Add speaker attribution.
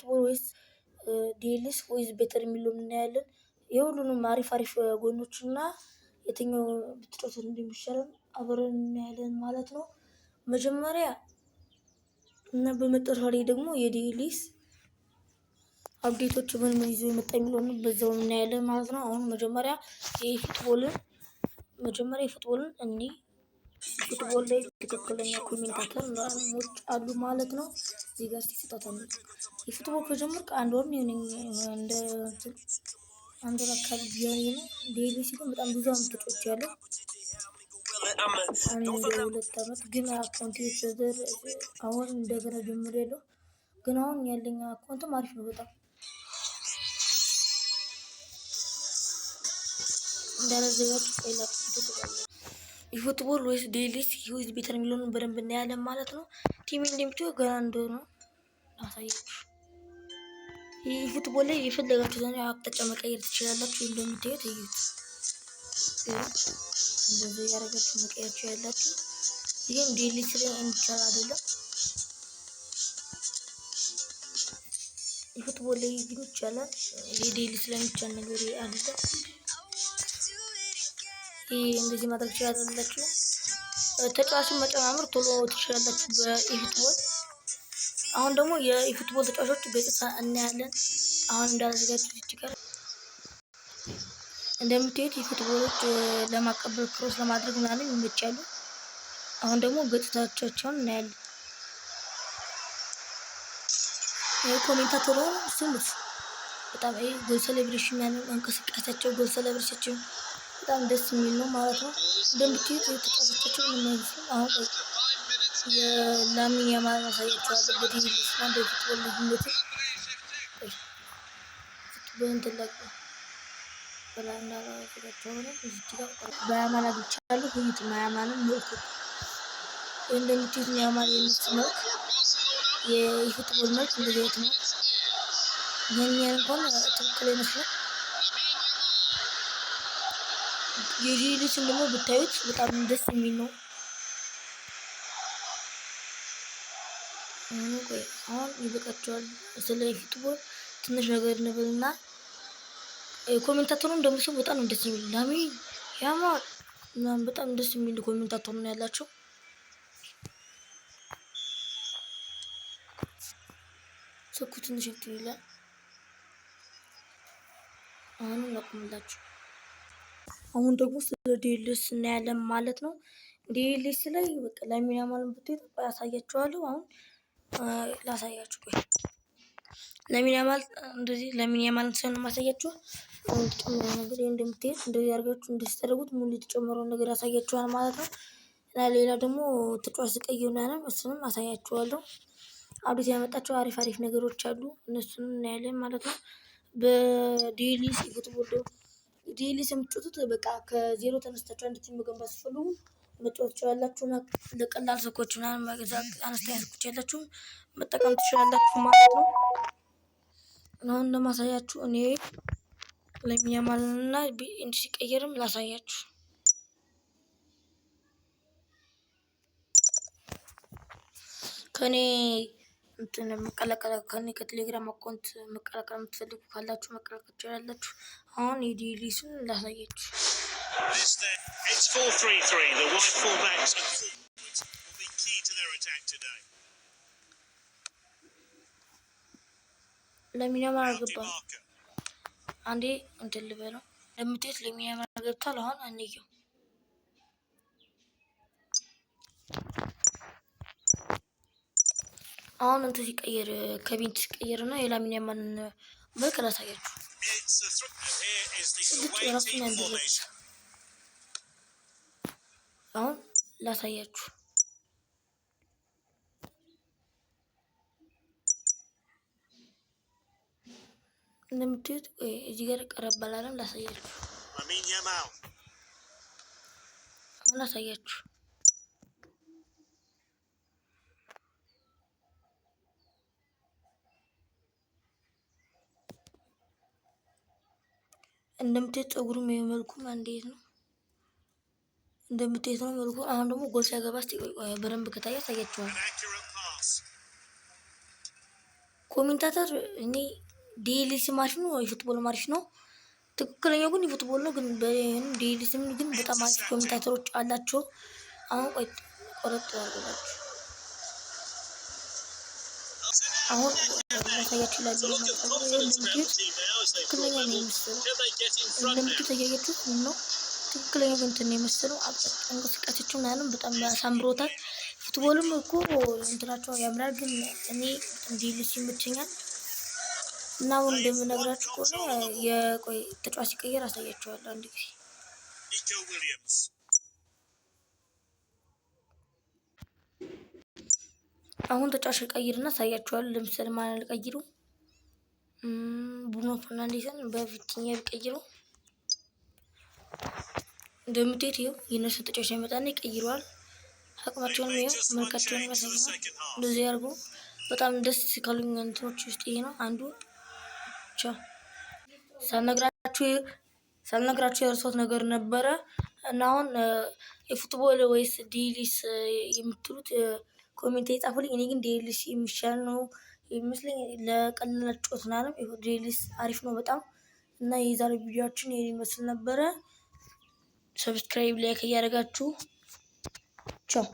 Speaker 1: eFootball ወይስ DLS ወይስ better የሚለው እናያለን። የሁሉንም አሪፍ አሪፍ ጎኖችና የትኛው ብትጫወቱ እንደሚሻለን አብረን እናያለን ማለት ነው። መጀመሪያ እና በመጨረሻ ላይ ደግሞ የ DLS update ኦች ምን ምን ይዞ የመጣ የሚለውን በዛው እናያለን ማለት ነው። አሁን መጀመሪያ የ eFootball ን መጀመሪያ የ eFootball ን እኒ football ላይ ትክክለኛ commentator ኦች አሉ ማለት ነው። እዚህ ጋር ሲስጣታ ነው የ eFootball ከጀመርክ አንድ ወር ነው እንደ አንድ ወር አካባቢ ቢሆን ነው። DLS ግን በጣም ብዙ አመት ተጫውቻለሁ። አንድ 2 አመት ግን account የተዘር አሁን እንደገና ጀምሬያለሁ። ግን አሁን ያለኝ account ም አሪፍ ነው በጣም እንዳላዘጋጁ ቆይላ eFootball ወይስ DLS who is better የሚለውን በደንብ እናያለን ማለት ነው። team እንደምትዩ ገና እንደሆነ ላሳያችሁ። ይህ eFootball ላይ የፈለጋችሁትን አቅጣጫ መቀየር ትችላላችሁ። እንደምታዩት እዩት፣ እንደዚህ ያደረጋችሁ መቀየር ትችላላችሁ። ይህም DLS ላይ የሚቻል አይደለም። eFootball ላይ ግን ይቻላል። ይሄ DLS ላይ የሚቻል ነገር አይደለም። ይህ እንደዚህ ማድረግ ትችላላችሁ። ተጫዋችን መጨማመር ቶሎ ትችላላችሁ በ eFootball። አሁን ደግሞ የ eFootball ተጫዋቾች ገጽታ እናያለን። አሁን እንዳዘጋጁት ይችላል። እንደምታዩት eFootball ኦች ለማቀበል cross ለማድረግ ምናምን ይመቻሉ። አሁን ደግሞ ገጽታዎቻቸውን እናያለን። ይህ commentator ኡ ስሙት። በጣም ይሄ goal celebration ያንን እንቅስቃሴያቸው goal celebration በጣም ደስ የሚል ነው ማለት ነው። እንደምታዩት የተጫዋቾቻቸው ምንም አይመስልም። አሁን የላሚን ያማል አሳያቸዋለሁ በ DLS እና በ eFootball ልዩነቱ በእንትን ላይ በያማል አግኝቻለሁ። እዩት ያማልን መልኩ እንደምታዩት ያማል የነሱ መልክ የ eFootball መልክ እንደዚህ አይነት ነው። የእኛን እንኳን ትክክል አይመስልም። የ DLS ን ደግሞ ብታዩት በጣም ደስ የሚል ነው። ቆይ አሁን ይበቃቸዋል። ስለ eFootball ትንሽ ነገር እንበልና commentator ኡን ደግሞ ሰው በጣም ደስ የሚል ላሚን ያማል ምናምን በጣም ደስ የሚል commentator ነው ያላቸው። ስልኩ ትንሽ እንትን ይላል። አሁንም ላቁምላችሁ። አሁን ደግሞ ስለ DLS እናያለን ማለት ነው። DLS ላይ በቃ ላሚን ያማልን ብትሄድ ያሳያችኋለሁ። አሁን ላሳያችሁ። ቆይ ላሚን ያማል እንደዚህ ላሚን ያማልን ሳይሆን የማሳያችሁ አሁን የተጨመረው ነገር ይሄ እንደምታዩት እንደዚህ አድርጋችሁ እንደዚህ ታደርጉት ሙሉ የተጨመረውን ነገር ያሳያችኋል ማለት ነው። እና ሌላ ደግሞ ተጫዋች ሲቀይር ምናምን እሱንም አሳያችኋለሁ። update ያመጣቸው አሪፍ አሪፍ ነገሮች አሉ። እነሱንም እናያለን ማለት ነው። በ DLS eFootball DLS የምትጫወቱት በቃ ከዜሮ ተነስታችሁ አንድ team መገንባት ስትፈልጉ መጫወት ትችላላችሁ። እና ለቀላል ስልኮች ምናምን መግዛት አነስተኛ ስልኮች ያላችሁ መጠቀም ትችላላችሁ ማለት ነው። አሁን እንደማሳያችሁ እኔ ላሚን ያማልና እንዲህ ሲቀየርም ላሳያችሁ። ከኔ እንትን መቀላቀል ከኔ ከቴሌግራም account መቀላቀል የምትፈልጉ ካላችሁ መቀላቀል ትችላላችሁ። አሁን የ DLS ን ላሳያችሁ።
Speaker 2: It's 4-3-3. The wide fullbacks and forwards will be key to their attack today.
Speaker 1: ላሚን ያማል
Speaker 2: Now
Speaker 1: አልገባም።
Speaker 2: DeMarco.
Speaker 1: አንዴ እንትን ልበለው። እንደምታዩት ላሚን ያማል ገብቷል። አሁን እንየው። አሁን እንትን ሲቀየር ከ bench ሲቀየር እና የላሚን ያማልን መልክ ላሳያችሁ።
Speaker 2: It's a three. And here is the
Speaker 1: ጽድት
Speaker 2: away
Speaker 1: ራሱን
Speaker 2: team
Speaker 1: ያደረጉት
Speaker 2: formation.
Speaker 1: አሁን ላሳያችሁ። እንደምታዩት ቆይ እዚህ ጋር ቀረብ አላለም። ላሳያችሁ
Speaker 2: Lamine Yamal.
Speaker 1: አሁን ላሳያችሁ። እንደምታዩት ፀጉሩም መልኩም እንዴት ነው እንደምታዩት ነው መልኩ። አሁን ደግሞ ጎል ሲያገባ እስኪ ቆይ ቆይ በደንብ ከታየ አሳያችኋለሁ።
Speaker 2: An accurate pass.
Speaker 1: Commentator እኔ DLS አሪፍ ነው፣ የ eFootball አሪፍ ነው። ትክክለኛው ግን የ eFootball ነው። ግን DLS ም ግን በጣም አሪፍ commentator ኦች አላቸው። አሁን ቆይ ቆረጥ ያርጉላችሁ። አሁን ላሳያችሁ ላይ እንደምታዩት ትክክለኛ ነው የሚመስለው። እንደምታዩት እያያችሁት ነው። ትክክለኛ እንትን ነው የመሰለው። እንቅስቃሴዎቹ ምናምን በጣም ያሳምሮታል። Football ም እኮ እንትናቸው ያምራል፣ ግን እኔ DLS ይመቸኛል። እና አሁን እንደምነግራችሁ ከሆነ የቆይ ተጫዋች ሲቀየር አሳያችኋለሁ አንድ ጊዜ።
Speaker 2: Nico Williams.
Speaker 1: አሁን ተጫዋች ልቀይርና አሳያችኋለሁ። ለምሳሌ ማን ልቀይረው? ብሩኖ ፈርናንዴዝን በቪቲኛ ብቀይረው እንደምታዩት ይኸው የእነሱ ተጫዋች ያመጣና ይቀይረዋል። አቅማቸውንም ይኸው መልካቸውን ያሳያል። እንደዚህ አድርጎ በጣም ደስ ካሉኝ እንትኖች ውስጥ ይሄ ነው አንዱ። ቻው። ሳልነግራችሁ የረሳሁት ነገር ነበረ እና አሁን የ eFootball ወይስ DLS የምትሉት comment የጻፉልኝ። እኔ ግን DLS የሚሻል ነው የሚመስለኝ ለቀላል ጨዋታ ምናምን DLS አሪፍ ነው በጣም። እና የዛሬ ቪዲዮአችን ይሄን ይመስል ነበረ። Subscribe፣ like እያደረጋችሁ ቻው።